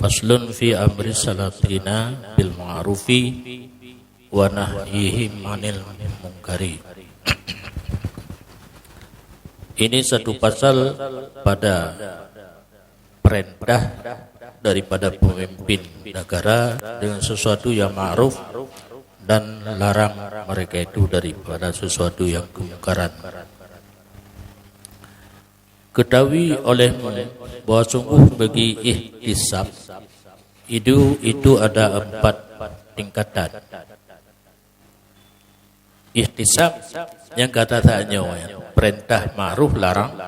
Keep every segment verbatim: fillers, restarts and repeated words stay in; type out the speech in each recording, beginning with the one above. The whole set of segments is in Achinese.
Faslun fi amri salatina bil ma'rufi wa nahyihim 'anil munkari. Ini satu pasal pada perintah daripada pemimpin negara dengan sesuatu yang ma'ruf dan larang mereka itu daripada sesuatu yang kemungkaran. Ketahui olehmu bahwa sungguh bagi ihtisab itu, itu ada empat tingkatan. Ihtisab nyang gata that nyoe, perintah ma'ruf, larang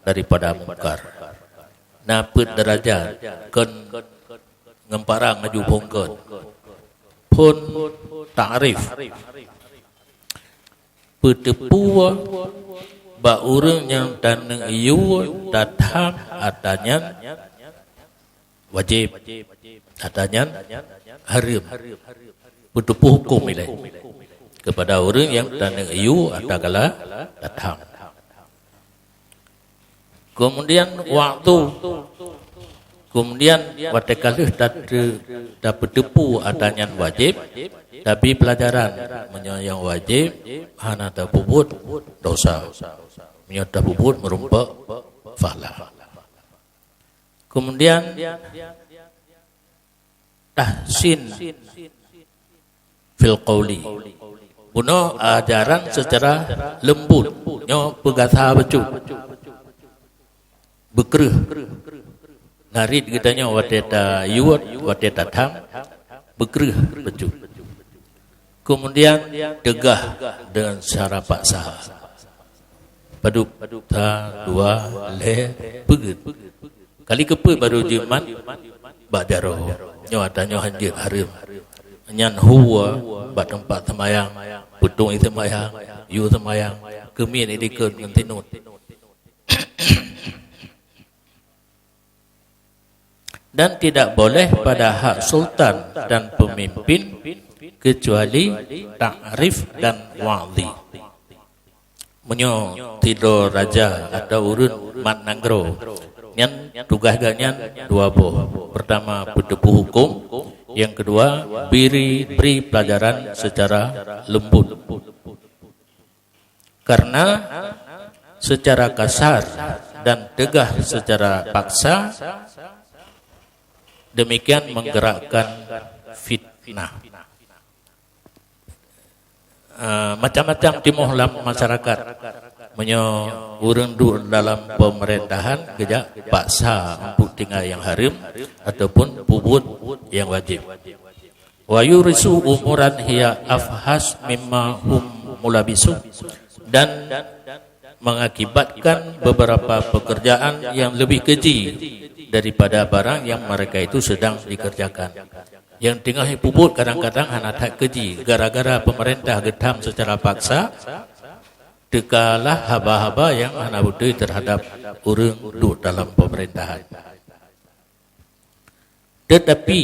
daripada mungkar. Na peuet deurajat, kon ngon parang aju phon kon. Phon ta'rif. Peuteupeue bak ureuëng nyang taneuk yue tatham ata nyan wajéb, ata nyan hareuem. Peuteupeue huköm ilée keupada ureuëng nyang taneuk yue ata gala tatham. Keumudian waktu, keumudian watée ka lheueh tate-, tapeuteupeue ata nyan wajéb, tabi peulajaran, meunyoe nyang wajéb hana tapeubuet, dosa, meunyoe tapeubuet, meurumpok pahala. Keumudian tahsin fil qauli. Bunoe ajaran seucara leumbut, nyoe peugasa bacut. Beukreueh. Narit geutanyoe watée tayue, watée tatham, beukreueh bacut. Keumudian teugah deungon cara paksa. Padub, sa, dua, lhée, peuet. Kali keupeuet baru jimat bak jaroe. Nyoe ata nyoe hanjeuet hareuem. Nyan huwa bak teumpat seumayang, peutong ie seumayang, yue seumayang, keumiet ie dikeue ngon sinut. Dan tidak boleh pada hak sultan dan pemimpin kecuali ta'rif dan wa'zi. Meunyoe sidroe raja atau ureuëng mat nanggroe, nyan tugaih geuh nyan dua boh. Pertama, peuteupeue huköm, yang kedua, beri, beri pelajaran secara lembut. Karena secara kasar dan tegas secara paksa, demikian menggerakkan fitnah. Eh, macam-macam timoh lam masyarakat. Meunyoe ureuëng duek dalam pemerintahan, geujak paksa untuk tinggai nyang hareuem ataupun peubuet nyang wajéb. Wa yurisu umuran hiya afhash mimma hum mulabisu, dan mengakibatkan beberapa pekerjaan yang lebih keji daripada barang yang mereka itu sedang dikerjakan. Nyang teungoh peubuet kadang-kadang hana that keji, gara-gara pemerintah geutham secara paksa, teukalah haba-haba nyang hana beutôi terhadap ureuëng duek dalam pemerintahan. Tetapi,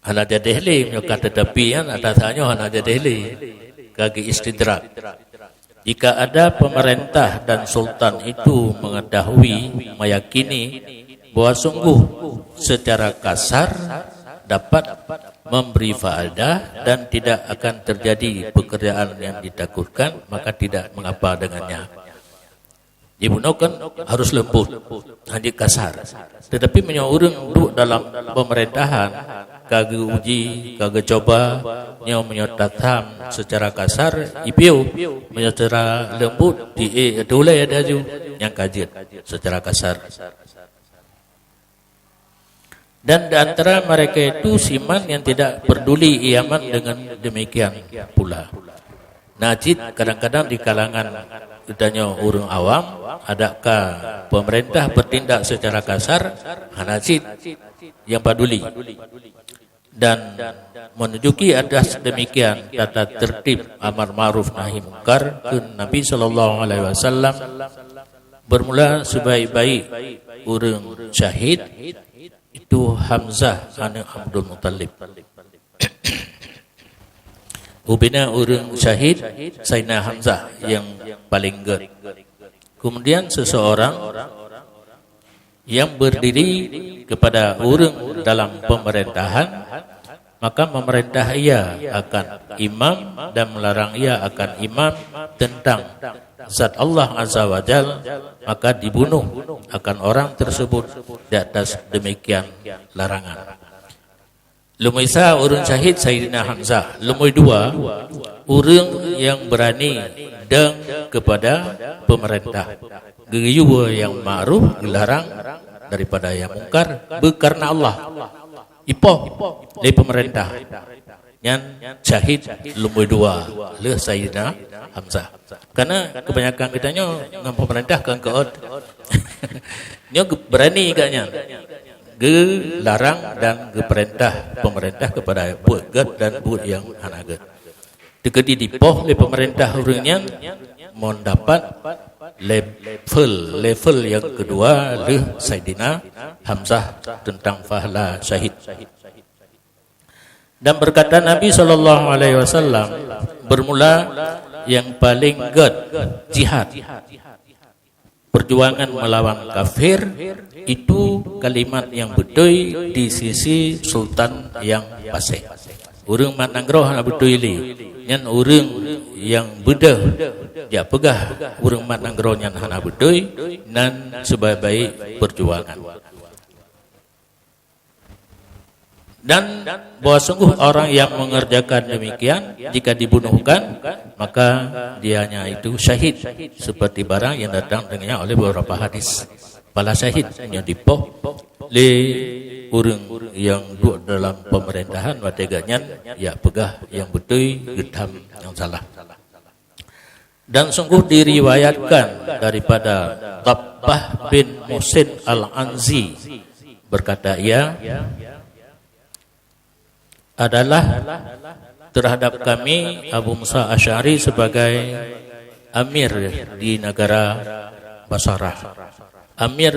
hana jadeh lé, meunyoe ka tetapi nyan, ata nyoe hana jadeh lé, ka geu-istidrak. Jika ada pemerintah dan sultan itu mengetahui, meyakini bahwa sungguh secara kasar dapat memberi faedah dan tidak akan terjadi pekerjaan yang ditakutkan, maka tidak mengapa dengannya. Jibunoe kan harus leumbut, hanjeuet kasar. Tetapi meunyoe ureuëng duek dalam pemerintahan, ka geuuji, ka geucoba, nyoe meunyoe tatham secara kasar, ipiôh, meunyoe secara leumbut, tiék atulée laju, nyang ka jeuet secara kasar. Dan di antara mereka itu siman yang tidak peduli iaman dengan demikian pula. Na cit kadang-kadang di kalangan geutanyoe ureuëng awam, adakah pemerintah bertindak secara kasar, hana cit nyang paduli. Dan menunjuki atas demikian tata tertib amar ma'ruf nahi mungkar, kheun Nabi sallallahu alaihi wasallam, bermula sebaik-baik ureuëng syahid itu Hamzah aneuk Abdul Muttalib. Ubena ureuëng syahid Saidina Hamzah nyang paleng gét. Kemudian seseorang Yang berdiri kepada ureuëng dalam pemerintahan, maka memerintah ia akan imam dan melarang ia akan imam tentang zat Allah Azza wa Jal, maka dibunuh akan orang tersebut di atas demikian larangan. Lumbôi sa ureuëng syahid Saidina Hamzah. Lumbôi dua, ureuëng yang berani deng kepada pemerintah. Geuyue nyang ma'ruf geularang daripada nyang mungkar beukareuna Allah. Ipoh lé pemerintah. Nyan syahid lumbôi dua lheueh Saidina Hamzah. Karena kebanyakan kita nyoe ngon pemerintah kan keot. Nyoe ge-, berani gak nyan. Geularang dan geuperintah pemerintah kepada buet gét dan buet nyang hana gét. Teukeudi dipoh lé pemerintah ureuëng nyan mendapat level, level yang kedua lheueh Saidina Hamzah tentang pahala syahid. Dan berkata Nabi sallallahu alaihi wasallam, bermula yang paling gét jihad, perjuangan melawan kafir, itu kalimat yang beutôi di sisi sultan yang fasik. Ureuëng mat nanggroe hana beutôi lé, nyan ureuëng nyang beudôh jak peugah ureuëng mat nanggroe nyan hana beutôi, nan sebaik-baik perjuangan. Dan bahwa sungguh orang yang mengerjakan demikian, jika dibunuhkan, maka dianya itu syahid, seperti barang yang datang dengannya oleh beberapa hadis. Pahala syahid nyan dipoh lé ureuëng nyang duek dalam pemerintahan watée gobnyan jak peugah nyang beutôi geutham nyang salah. Dan sungguh diriwayatkan daripada Dabbah bin Muhsin Al-Anzi, berkata ia, adalah terhadap kami Abu Musa Asy'ari sebagai amir di negara Basrah. Amir,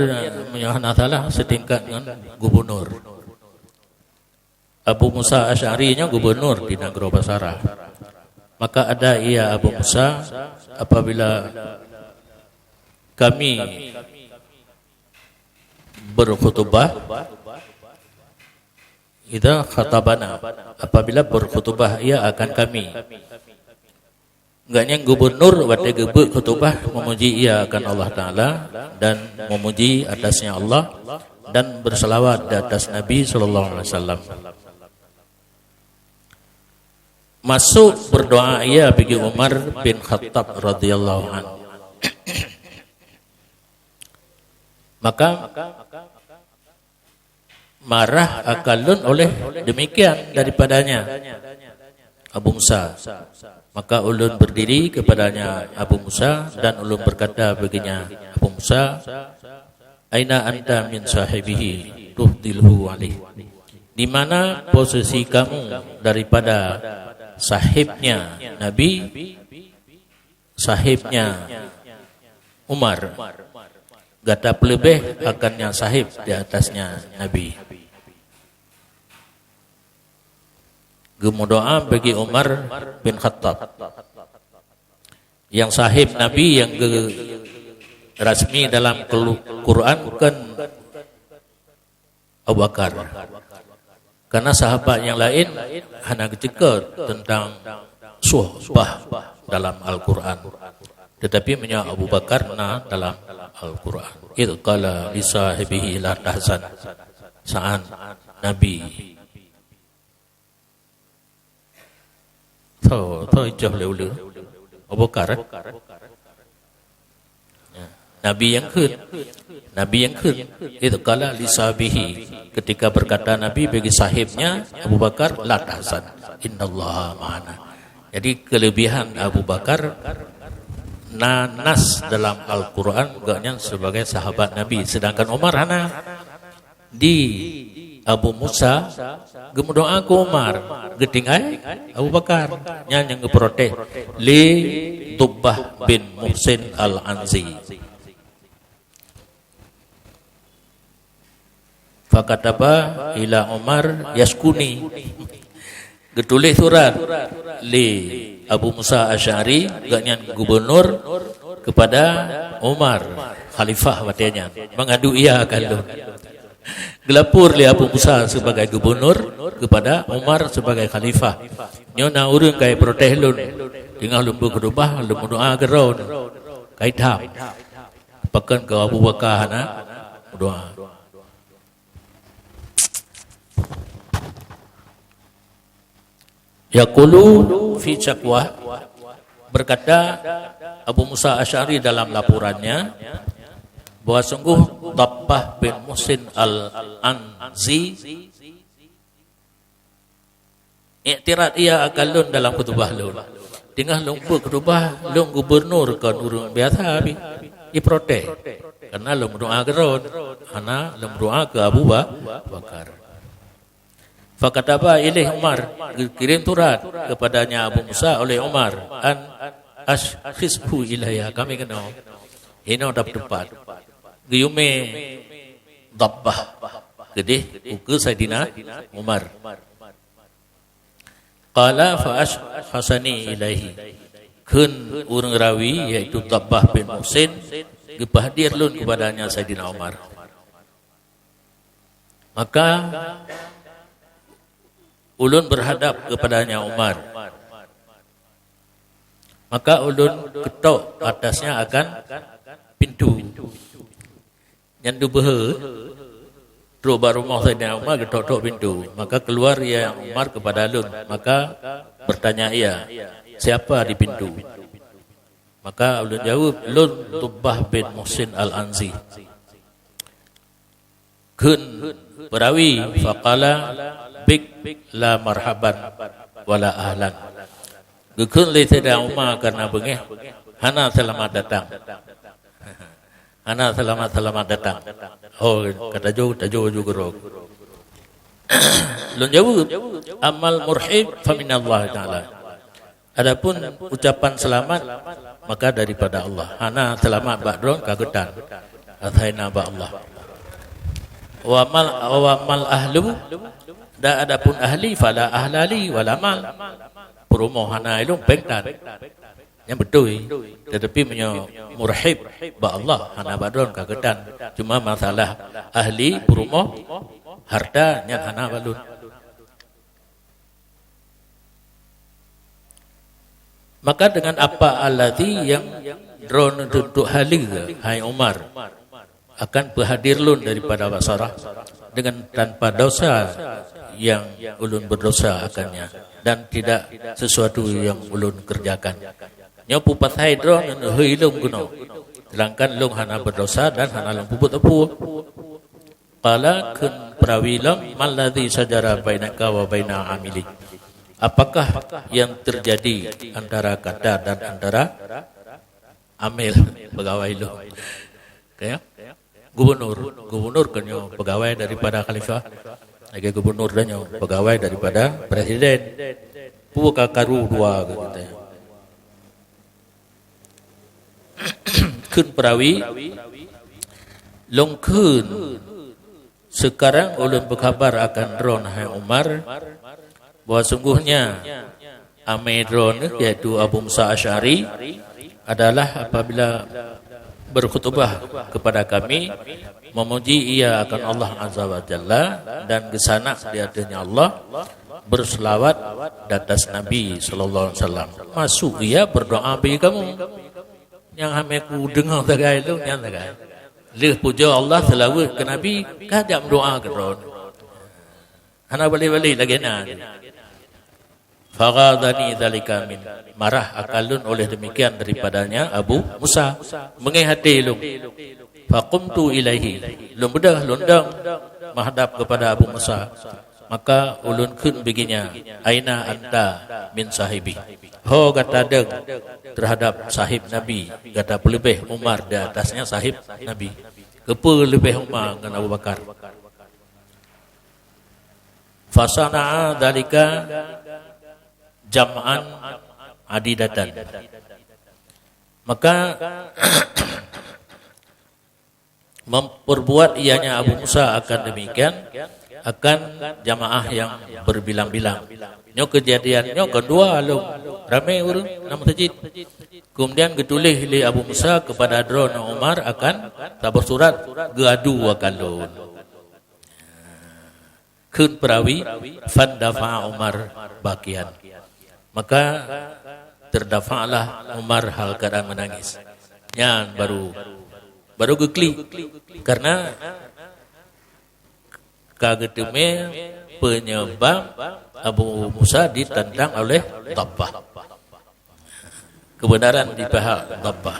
meunyoe hana salah, setingkat ngon gubernur. Abu Musa Asy'ari nyoe gubernur di nanggroe Basrah. Maka ada ia Abu Musa, apabila kami berkhutbah, idza khatabana, apabila berkhutbah ia akan kami. Gobnyan gubernur watée geubeuet khutbah memuji ia akan Allah Taala dan memuji atasnya Allah dan bersalawat di atas Nabi sallallahu alaihi wasallam. Masuk berdoa ia bagi Umar bin Khattab radhiyallahu anhu. Maka marah akan lôn oleh demikian daripadanya, Abu Musa. Maka ulôn berdiri kepadanya Abu Musa dan ulôn berkata baginya, Abu Musa, "Aina anta min sahibihi tuhdilhu alaih?" Di mana posisi kamu daripada sahibnya Nabi, sahibnya Umar, gata peuleubeh akan nyang sahib di atasnya Nabi. Geumeudoa bagi Umar bin Khattab. Nyang sahib Nabi nyang geu-, rasmi dalam kelu-, Quran kan Abu Bakar. Karena sahabat nyang laén hana geuceukeut teuntang suhbah dalam Al-Quran. Tetapi meunyoe Abu Bakar na dalam Al-Quran. Idz qala li sahibihi la tahzan. Saat Nabi Tho, tho icoh lé ulèe. Abu Bakar, eh? Ya. Nabi nyang kheun. Nabi nyang kheun. Idz qala li sahibihi. Ketika berkata Nabi bagi sahibnya, Abu Bakar, "La tahzan. Innallaha ma'ana." Jadi, kelebihan Abu Bakar, na nas dalam Al-Quran, gobnyan sebagai sahabat Nabi. Sedangkan Umar hana. Di Abu Musa geumeudoa keu Umar, geutinggai Abu Bakar. Nyan nyang geuprotes lé Dubbah bin Muhsin Al-Anzi. Fakataba ila Umar yaskuni. Geutuléh surat lé Abu Musa Asy'ari, gobnyan gubunur, kepada Umar, khalifah watée nyan, mengadu ia akan lôn. Geulapor lé Abu Musa sebagai gubernur kepada Umar sebagai khalifah. Nyoe na ureuëng ka protes lôn, teungoh lôn beukhutubah, lôn meudoá keudroe, ka itam. Pakon keu Abu Bakar hana meudoá. Yaqulu fi syakwa, berkata Abu Musa Asy'ari dalam laporannya, bahwa sungguh Dabbah bin Muhsin Al-Anzi iktirad ia akan lôn dalam khutubah lôn. Teungoh lôn beukhutubah, lôn gubernur kon ureuëng biasa pih. Iprotes. Karena lôn meudoá keudroe, hana lôn meudoá keu Abu Ba-, Bakar. Fakataba ilaih Umar, geukirém surat kepadanya Abu Musa oleh Umar, an asykhizhu ilayya, kami keunoe. Hinoe dap teumpat. Geuyue mé Dabbah keudeh ukeue Saidina Umar. Qala fa asykhasani ilaihi. Kheun ureuëng rawi, yaitu Dabbah bin Muhsin, geupeuhadir lôn kepadanya Saidina Umar. Maka ulôn berhadap kepadanya Umar. Maka ulôn ketok atasnya akan pintu. Nyan dubeuhe, trok bak rumoh Saidina Umar, geutok-tok pintu. Maka keluar ia Umar kepada lôn. Maka bertanya ia, "Siapa di pintu?" Maka ulôn jaweueb, "Lôn Dabbah bin Muhsin Al-Anzi." Kheun peurawi, faqala, "Bik la marhaban wala ahlan." Geukheun lé Saidina Umar karena beungéh, "Hana seulamat datang." Hana seulamat-seulamat datang. Oh, ka tajo, tajo ju keudroe. Lôn jaweueb, "Ammal murhib fa minallah taala." Adapun ucapan selamat, maka daripada Allah. Hana seulamat bak droe ka geutan. Asai na bak Allah. Wa mal, wa mal ahlu, dan adapun ahli, fala ahla li wala mal. Peurumoh hana ilôn péng tan. Nyan beutôi. Tetapi meunyoe murhib bak Allah, hana bak droe ka geutan. Cuma masalah ahli, peurumoh, harta, nyan hana bak lôn. Maka dengan apa alladzi nyang droeneuh tuntut haleue, hai Umar, akan peuhadir lôn daripada Basrah dengan tanpa dosa nyang ulôn berdosa akannya, dan tidak sesuatu nyang ulôn kerjakan. Nyoe peue pasai droeneuh neuhôi lôn keunoe, sedangkan lôn hana berdosa dan hana lôn peubuet peue. Qala, kheun peurawi lom, "Malladzi syajara bainaka wa baina amili?" Apakah yang terjadi antara kata dan antara amil, pegawai lôn? Kaya? Gubernur. Gubernur kan nyoe pegawai daripada khalifah. Lagèe gubernur dan nyoe pegawai daripada presiden. Peue ka karu dua ke kita? Kheun peurawi, lôn kheun, "Sekarang ulôn beukhabar akan droeneuh, hai Umar, bahwa sungguhnya amé droeneuh, yaitu Abu Musa Asy'ari, adalah apabila berkhutbah kepada kami, memuji ia akan Allah Azza wa Jalla dan geusanak di ateueh Allah, berselawat di atas Nabi sallallahu alaihi wasallam. Masuk ia berdoa bagi kamu." Nyang hamé kudeungoe sagai lôn nyan sagai. Lheueh pujoe Allah, seulaweuet keu Nabi, ka jak meudoa keudroe. Hana balek-balek lagèe na. Faghadhani dzalika min, marah akan lôn oleh demikian daripadanya Abu Musa. Meungéh até lôn. Faqumtu ilaihi, lôn beudôh lôn dong menghadap kepada Abu Musa. Maka ulôn kheun bagi nyan, "Aina anta min sahibi?" Ho gata dong terhadap sahib Nabi, gata peuleubeh Umar di atasnya sahib Nabi. Keupeue leubeh Umar ngon Abu Bakar? Fasana'a dzalika jam'an adidatan. Maka memperbuat ianya Abu Musa akan demikian akan jamaah yang berbilang-bilang. Nyoe keujadian nyoe keudua lom, ramé ureuëng lam meuseujid. Kemudian geutuléh lé Abu Musa keupada droeneuh Umar akan saboh surat geuadu akan lôn. Kheun peurawi, "Fandafa'a Umar bakian." Maka terdafa'lah Umar hal keadaan menangis. Nyan baru, baru geuklik. Karena ka geuteumé penyebab Abu Musa ditantang oleh dabbah. Kebenaran di pihak dabbah.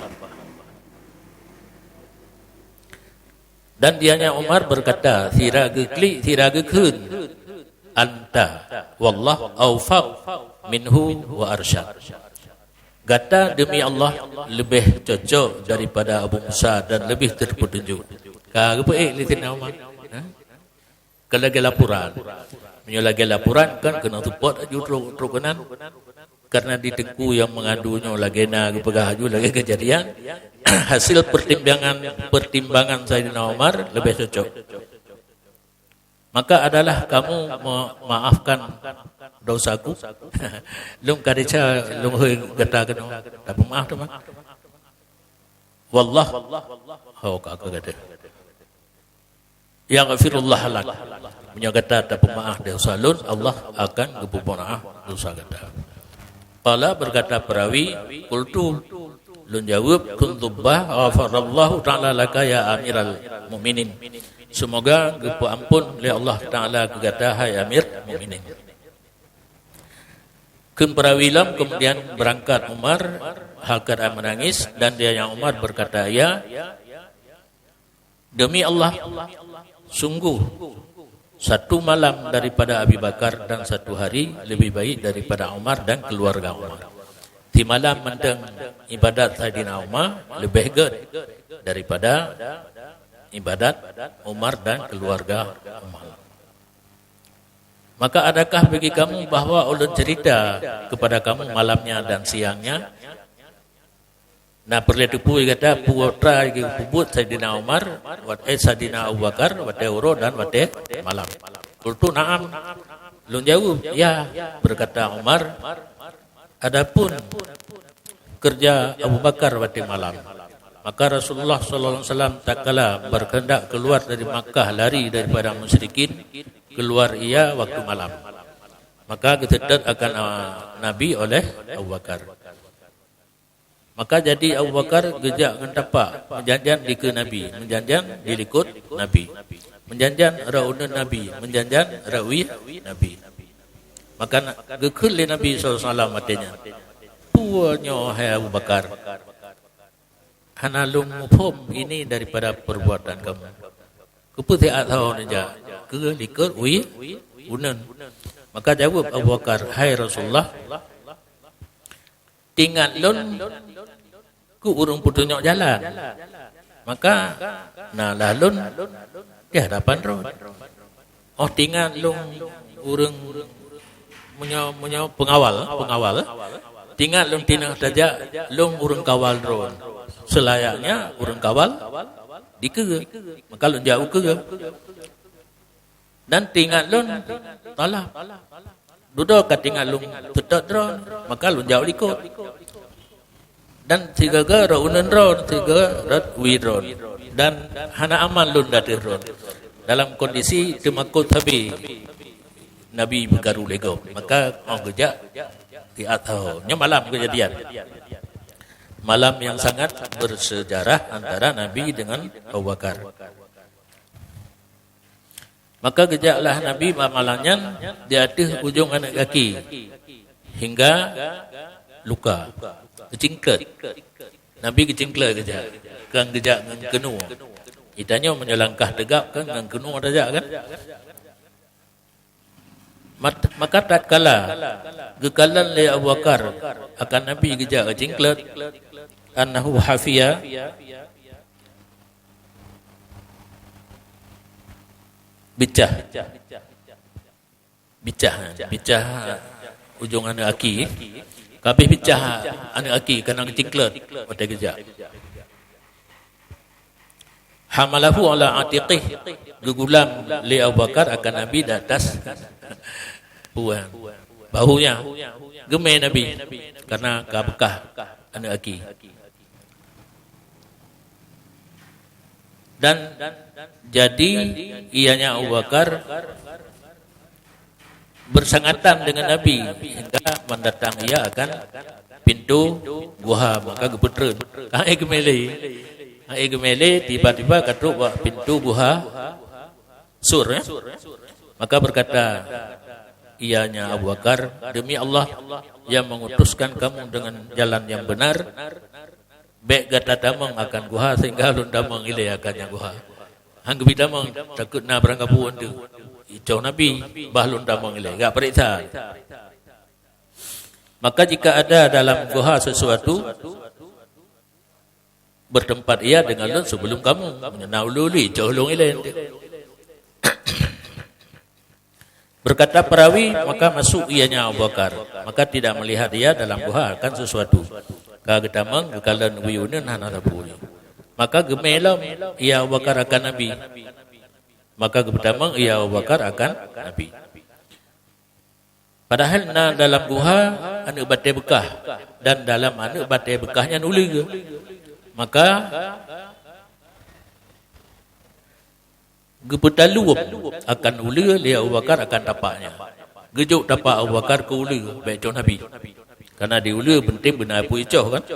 Dan dianya Umar berkata, sira geuklik, sira geukheun, "Anta, wallah, aufaq minhu wa arsyad." Gata demi Allah lebih cocok daripada Abu Musa dan lebih terpetunjuk. Ka geupeuék lé Saidina Umar. Ha? Ka lagée laporan. Meunyoe lagée laporan kan keuneuk seupôt aju trok, trok keunan. Karena di teungku nyang mengadu nyoe lagée na geupeugah aju lagée keujadian, hasil pertimbangan, pertimbangan Saidina Umar lebih cocok. Maka adalah kamu memaafkan dosaku. Lôn ka desya lôn hôi gata keunoe. Tapeumeu'ah teuma. Wallah, ho ka keu gata. Yaghfirullah lak. Meunyoe gata tapeumeu'ah desya lôn, Allah akan geupeumeu'ah desya gata. Qala, berkata perawi, qultu, lôn jaweueb, kun dabbah, ghafarallahu ta'ala laka ya Amiral Mukminin. Semoga geupeuampon lé Allah Ta'ala keu gata, hai Amir Mukminin. Kheun perawi lom, kemudian berangkat Umar, hal keadaan menangis, dan dianya Umar berkata, ya, demi Allah, sungguh satu malam daripada Abi Bakar dan satu hari lebih baik daripada Umar dan keluarga Umar. Di malam mantong ibadat Saidina Umar lebih gét daripada ibadat Umar dan keluarga Umar. Maka adakah bagi kamu bahwa ulôn cerita kepada kamu malamnya dan siangnya? Na peureulée teupeu gata peue atra geupeubuet Saidina Umar, wat-, eh, Saidina Abu Bakar, watée uroe dan watée malam. Qultu na'am, lôn jaweueb, ya, berkata Umar, adapun kerja Abu Bakar watée malam. Maka Rasulullah sallallahu alaihi wasallam tatkala berkehendak keluar dari Makkah lari daripada musyrikin, keluar ia waktu malam. Maka geuseutôt akan, ah, Nabi oleh Abu Bakar. Maka jadi Abu Bakar geujak ngon tapak, meujanjan dikeue Nabi, meujanjan dilikot Nabi, meujanjan rot uneuen Nabi, meujanjan rot wie Nabi. Maka na-, geukheun lé Nabi sallallahu alaihi wasallam watée nyan, "Peue nyoe, hai Abu Bakar? Hana lôn muphom ini daripada perbuatan kamu. Keupeue siat sahoe neujak keu likot wie uneuen?" Maka jaweueb Abu Bakar, "Hai Rasulullah, teuingat lôn keu ureuëng peutunyok jalan. Maka na lah lôn di hadapan droe. Oh, teuingat lôn ureuëng meunyoe, meunyoe pengawal, pengawal. Teuingat lôn tinah tajak lôn ureuëng kawal droe. Seulayaknya ureuëng kawal dikeue. Maka lôn jak u keue." Dan teuingat lôn, talah. Dudoe ka teuingat lôn seutôt droe, maka lôn jak u likot. Dan sigoe-goe rot uneuen droe, sigoe rot wie droe. Dan hana aman lôn ateueh droe. Dalam kondisi teumakot sabe Nabi beukaru lé gob. Maka 'oh geujak siat sahoe. Nyoe malam keujadian. Malam yang sangat bersejarah antara Nabi dengan Abu Bakar. Maka geujaklah Nabi bak malam nyan di ateueh ujong aneuk gaki hingga luka, geucingklot. Nabi geucingklot geujak, kon geujak ngon keunoe. Geutanyoe meunyoe langkah teugab kan ngon keunoe tajak kan? Mat-, maka tatkala geukalon lé Abu Bakar akan Nabi geujak geucingklot, annahu hafiya, bicah. Bicah, bicah ujong aneuk aki. Ka abéh bicah aneuk aki, ka na geucingklot watée geujak. Hamalahu ala atiqih, geugulam lé Abu Bakar akan Nabi di atas puang. Bahu nyan geumè Nabi karena ka beukah aneuk aki. Dan jadi ianya Abu Bakar bersangatan dengan Nabi hingga mendatang ia akan pintu guha, maka geupeutreun. Hai geumè lé, hai geumè lé, tiba-tiba ka trok bak pintu guha sur, ya. Maka berkata ianya Abu Bakar, "Demi Allah yang mengutuskan kamu dengan jalan yang benar, bèk gata tamong akan guha sehingga lôn tamong ilèe akan nyang guha." Han geubi tamong, takot na barang gabuek tu. Icoh Nabi, bah lôn tamong ilèe, gak peuriksa. Maka jika ada dalam guha sesuatu, bertempat ia dengan lôn sebelum kamu. Meunyoe na ulèe-ulèe, icoh lôn ilèe. Berkata perawi, maka masuk ianya Abu Bakar. Maka tidak melihat ia dalam guha akan sesuatu. Ka geutamong, geukalon ubé uneun hana sapeue. Maka geumè lom ia Abu Bakar akan Nabi. Maka geupeutamong ia Abu Bakar akan Nabi. Padahal na dalam guha aneuk batèe beukah, dan dalam aneuk batèe beukah nyan ulèe. Maka geupeutaleuem akan ulèe lé Abu Bakar akan tapaknya. Geujok tapak Abu Bakar keu ulèe, bèk cok Nabi. Karena di ulèe penting beuna peue icoh kan.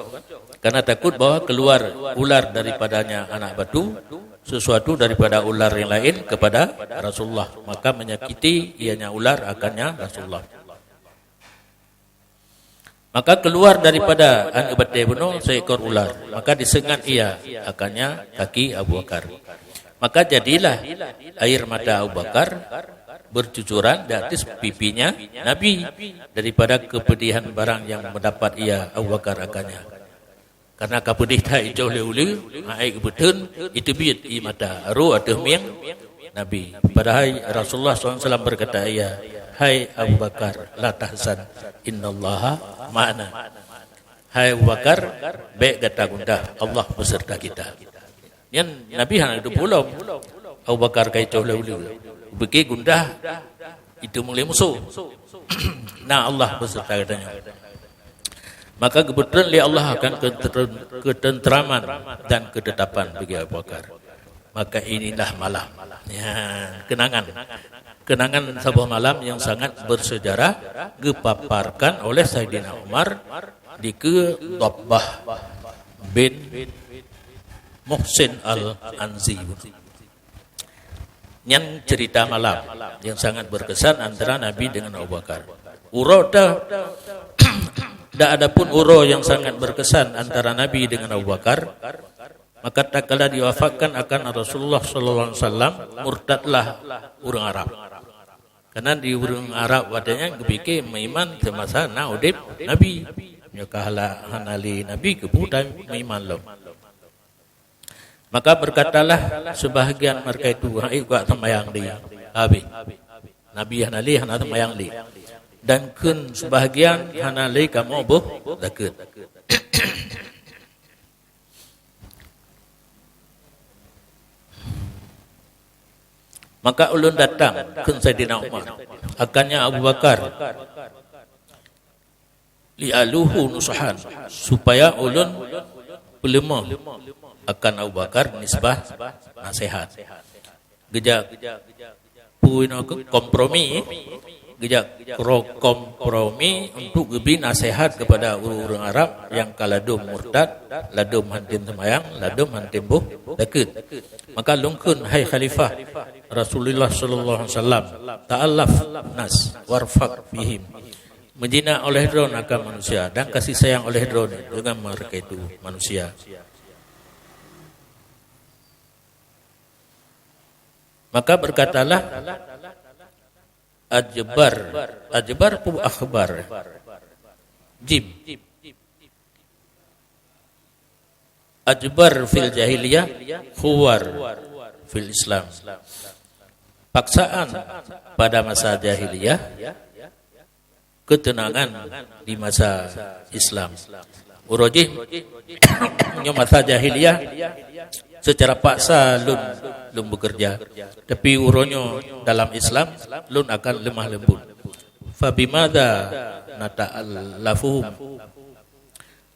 Karena takut bahwa keluar ular daripadanya anak batu, sesuatu daripada ular yang lain kepada Rasulullah, maka menyakiti ianya ular akannya Rasulullah. Maka keluar daripada aneuk batèe bunoe seekor ular, maka disengat ia akannya kaki Abu Bakar. Maka jadilah air mata Abu Bakar bercucuran di atas pipinya Nabi daripada kepedihan barang yang mendapat ia Abu Bakar akannya. Karena ka peudeh that icoh lé ulèe, hai geupeutreun, iteubiet ie mata, aro ateueh mieng Nabi. Padahai Rasulullah sallallahu alaihi wasallam berkata ia, "Hai Abu Bakar, la tahzan, innallaha ma'ana." Hai Abu Bakar, bèk gata gundah, Allah beserta kita. Nyan Nabi hana geuteupeue lom Abu Bakar ka icoh lé ulèe. Geupike gundah, itu meulé musoh. Na Allah beserta geutanyoe. Maka geupeutrön lé Allah akan keuten-, keutenteraman dan keutetapan bagi Abu Bakar. Maka inilah malam. Ya, kenangan. Kenangan saboh malam yang sangat bersejarah geupaparkan oleh Saidina Umar dikeue Dabbah bin Muhsin Al-Anzi. Nyan cerita malam yang sangat berkesan antara Nabi dengan Abu Bakar. Uroe ta-, dan adapun uroe yang sangat berkesan antara Nabi dengan Abu Bakar, maka tatkala diwafatkan akan Rasulullah sallallahu alaihi wasallam, murtadlah ureuëng Arab. Karena di ureuëng Arab watée nyan geupike meuiman semasa na udeb Nabi. Nyoe ka hala hana lé Nabi, keupeue meuiman lom. Maka berkatalah sebahagian mereka itu, "Hai, gak sembahyang di habis. Nabi hana lé, hana sembahyang lé. Dan kheun sebahagian hana lé kamoe boh zakeuet." Maka ulôn datang, kheun Saidina Umar, akannya Abu Bakar, "Li aluhu nusahan," supaya ulôn peuleumoh akan Abu Bakar nisbah nasihat. Geujak peue inoe keuh, kompromi, geujak kro-, kompromi untuk geubi nasihat kepada ureuëng-ureuëng Arab nyang ka ladom murtad, ladom hana tem seumayang, ladom hana tem boh zakeuet. Maka lôn kheun, "Hai Khalifah Rasulullah sallallahu alaihi wasallam, ta'allaf nas warfaq bihim." Meujinak oleh droe akan manusia dan kasih sayang oleh droe dengan mereka itu manusia. Maka berkatalah Ajbar, Ajbar pu akhbar. Jim. Ajbar fil jahiliyah, khuwar fil Islam. Paksaan pada masa jahiliyah, ketenangan di masa Islam. Uroe jih, nyoe masa jahiliyah, secara paksa lôn, lôn bekerja. Tapi uroe nyoe dalam Islam, lôn akan lemah lembut. Fabimadza nata'allafuhum?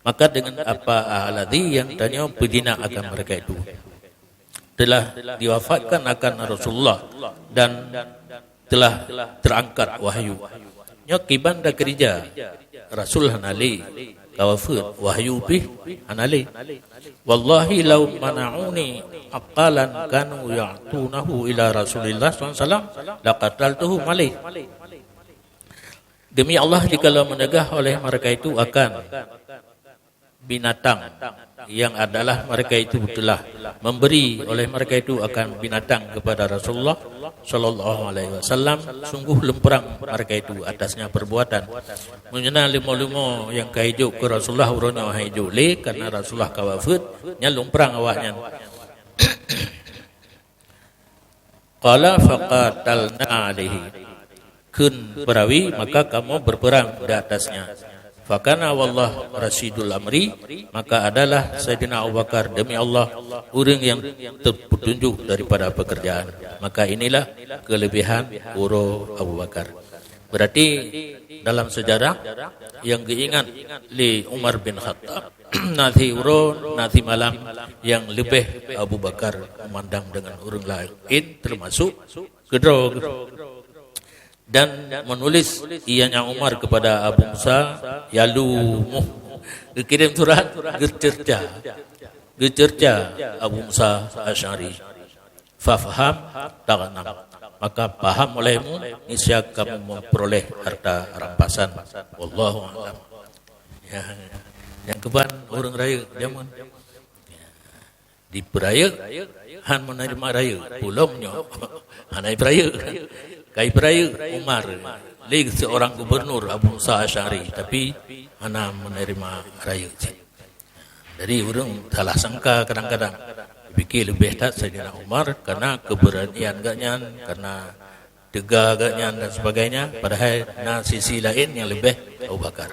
Maka dengan apa alladzi yang tanyoe peujinak akan mereka itu? Telah diwafatkan akan Rasulullah dan telah terangkat wahyu. Nyoe kiban da keurija, Rasul hana lé, ka wafeuet, wahyu pih hana lé. Wallahi law mana'uni aqalan kanu ya'tunahu ila Rasulillah sallallahu alaihi wasallam laqataltuhum alaih. Demi Allah, jikalau meunegah oleh mereka itu akan binatang yang adalah mereka itu telah memberi oleh mereka itu akan binatang kepada Rasulullah sallallahu alaihi wasallam, sungguh lumprang mereka itu atasnya perbuatan. Meunyoe na leumo-leumo nyang ka ijok keu Rasulullah uroe nyoe han ijok lé karena Rasulullah ka wafeuet, nyan lumprang awaknyan. Qala faqatalna alaihi. Kheun peurawi, maka kamoe berperang di atasnya. Fakana wallah rasyidul amri, maka adalah Saidina Abu Bakar, demi Allah, ureuëng yang terpetunjuk daripada pekerjaan. Maka inilah kelebihan uroe Abu Bakar. Berarti dalam sejarah yang geuingat lé Umar bin Khattab, na si uroe, na si malam yang leubeh Abu Bakar memandang dengan ureuëng laén, termasuk keudroe geuh. Dan menulis ianya Umar kepada Abu Musa, yalumuh, geukirém surat, geuceurca, geuceurca Abu Musa Asy'ari. Fafham taghnam, maka paham olehmu, niscaya kamu memperoleh harta rampasan. Wallahu a'lam. Ya, nyang keuban ureuëng rayeuk jameun. Dipeurayeuk, han meuneurimong rayeuk. Ulôn nyoe hana ipeurayeuk. Ka ipeurayeuk Umar, lé seorang gubernur Abu Musa Asy'ari, tapi hana meuneurimong rayeuk cit. Jadi, ureuëng salah sangka kadang-kadang, dipikir leubeh that Saidina Umar karena keberanian geuh nyan, karena teuga geuh nyan dan sebagainya, padahai na sisi laén nyang leubeh Abu Bakar.